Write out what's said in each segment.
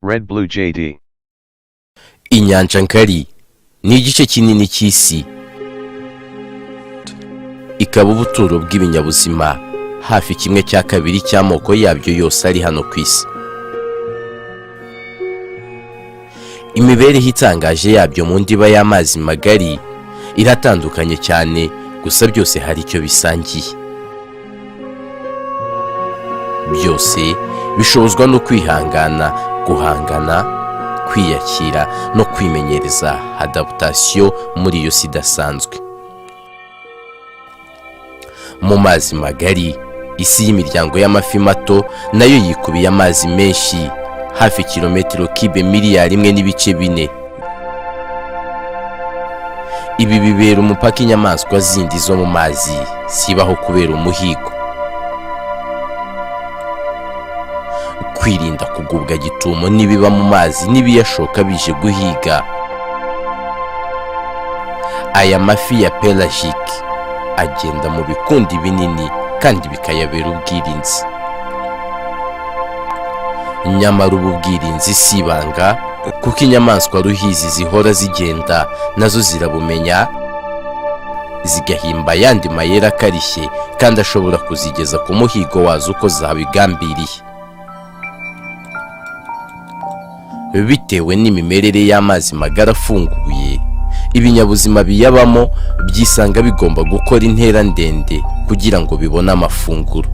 Red Blue JD. Inyanja ngari ni igice kinini cy'isi, ikaba ubuturo bw'ibinyabuzima hafi kimwe cya kabiri cy'amoko yabyo yose ari hano ku isi. Imibereho itangaje yabyo mu ndiba y'amazi magari iratandukanye cyane, gusa byose hari icyo bisangiye. Byose bishobozwa no kwihangana, guhangana, kwiyakira no kwimenyereza adaptation muri iyo si idasanzwe. Mu mazi magari, isi y'imiryango y'amafi mato nayo yikubiye amazi menshi, hafi kilometero kibe miliyari 1.4. Ibi bibera umupaka inyamaswa zindi zo mu mazi zibaho kubera umuhigo. Kwirinda kugubwa gitumo n'ibiba mu mazi n'ibiyashoka bije guhiga. Aya mafi ya pelagic agenda mu bikundi binini kandi bikayabera ubwirinzi. Nyamara ubu bwirinzi si ibanga, kuko inyamaswa ruhizi zihora zigenda nazo zirabumenya, zigahimba ayandi mayeri akarishye kandi ashobora kuzigeza ku muhigo wazo uko zabigambiriye. Bitewe n'imimerere y'amazi magari afunguye, ibinyabuzima biyabamo byisanga bigomba gukora intera ndende kugira ngo bibone amafunguro.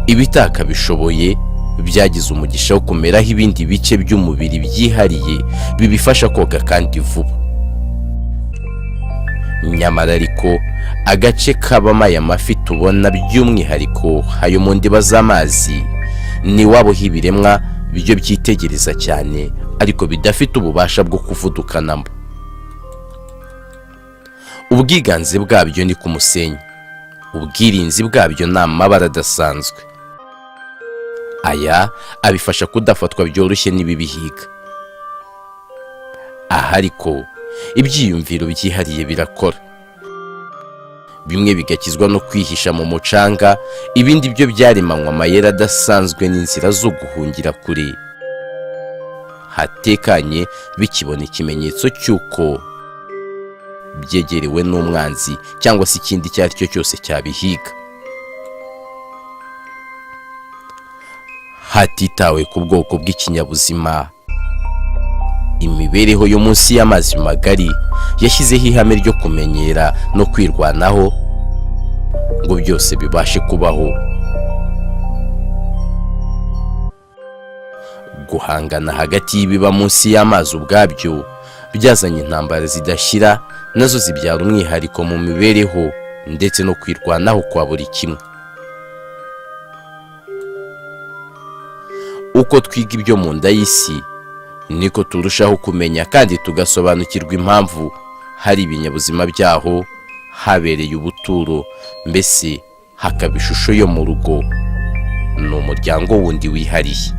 Ibitakabishoboye byagize umugisha wo kumeraho ibindi bice by'umubiri byihariye bibifasha koga kandi vuba. Nyamara ariko agace kabamo aya mafi tubona by'umwihariko ayo mu ndiba z'amazi ni iwabo h'ibiremwa byo byitegereza cyane ariko bidafite ububasha bwo kuvudukanamo. Ubwiganze bwabyo ni ku musenyi, ubwirinzi bwabyo ni amabara adasanzwe. Aya abifasha kudafatwa byoroshye n'ibibihiga. Aha ariko ibyiyumviro byihariye birakora, bimwe bigakizwa no kwihisha mu mucanga, ibindi byo byaremanywe amayeri adasanzwe n'inzira zo guhungira kure hatekanye, bikibona ikimenyetso cy'uko byegerewe n'umwanzi cyangwa se ikindi icyo ari cyo cyose cyabihiga. Hatitawe ku bwoko bw'ikinyabuzima, imibereho yo munsi y'amazi magari yashyizeho ihame ryo kumenyera no kwirwanaho ngo byose bibashe kubaho. Guhangana hagati y'ibiba munsi y'amazi ubwabyo byazanye intambara zidashira, nazo zibyara umwihariko mu mibereho ndetse no kwirwanaho kwa buri kimwe. Uko twiga ibyo mu nda y'isi niko turushaho kumenya kandi tugasobanukirwa impamvu hari ibinyabuzima byaho habereye ubuturo, mbese hakaba ishusho yo mu rugo, ni umuryango wundi wihariye.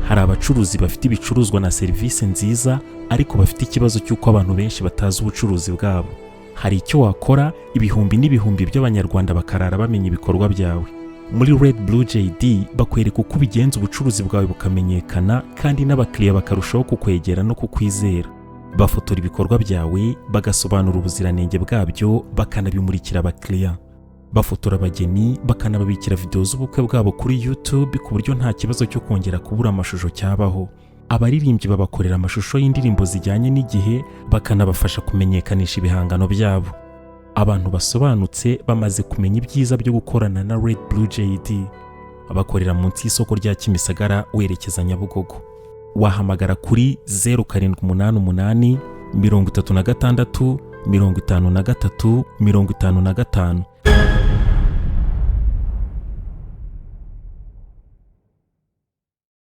Hari abacuruzi bafite ibicuruzwa na serivisi nziza ariko bafite ikibazo cy'uko abantu benshi batazi ubucuruzi bwabo. Hari icyo wakora ibihumbi n'ibihumbi by'Abanyarwanda bakarara bamenya ibikorwa byawe. Muri Red Blue JD bakwereka uko ubigenza ubucuruzi bwawe bukamenyekana kandi n'abakiriya bakarushaho kukwegera no kukwizera. Bafotora ibikorwa byawe, bagasobanura ubuziranenge bwabyo, bakanabimurikira abakiriya. Bafotora abageni, bakanababikira videwo z'ubukwe bwabo kuri YouTube ku buryo nta kibazo cyo kongera kubura amashusho cyabaho. Abaririmbyi babakorera amashusho y'indirimbo zijyanye n'igihe, bakanabafasha kumenyekanisha ibihangano byabo. Abantu basobanutse bamaze kumenya ibyiza byo gukorana na Red Blue JD. Bakorera munsi y'isoko rya Kimisagara werekeza Nyabugogo. Wahamagara kuri 0788 36 53 55.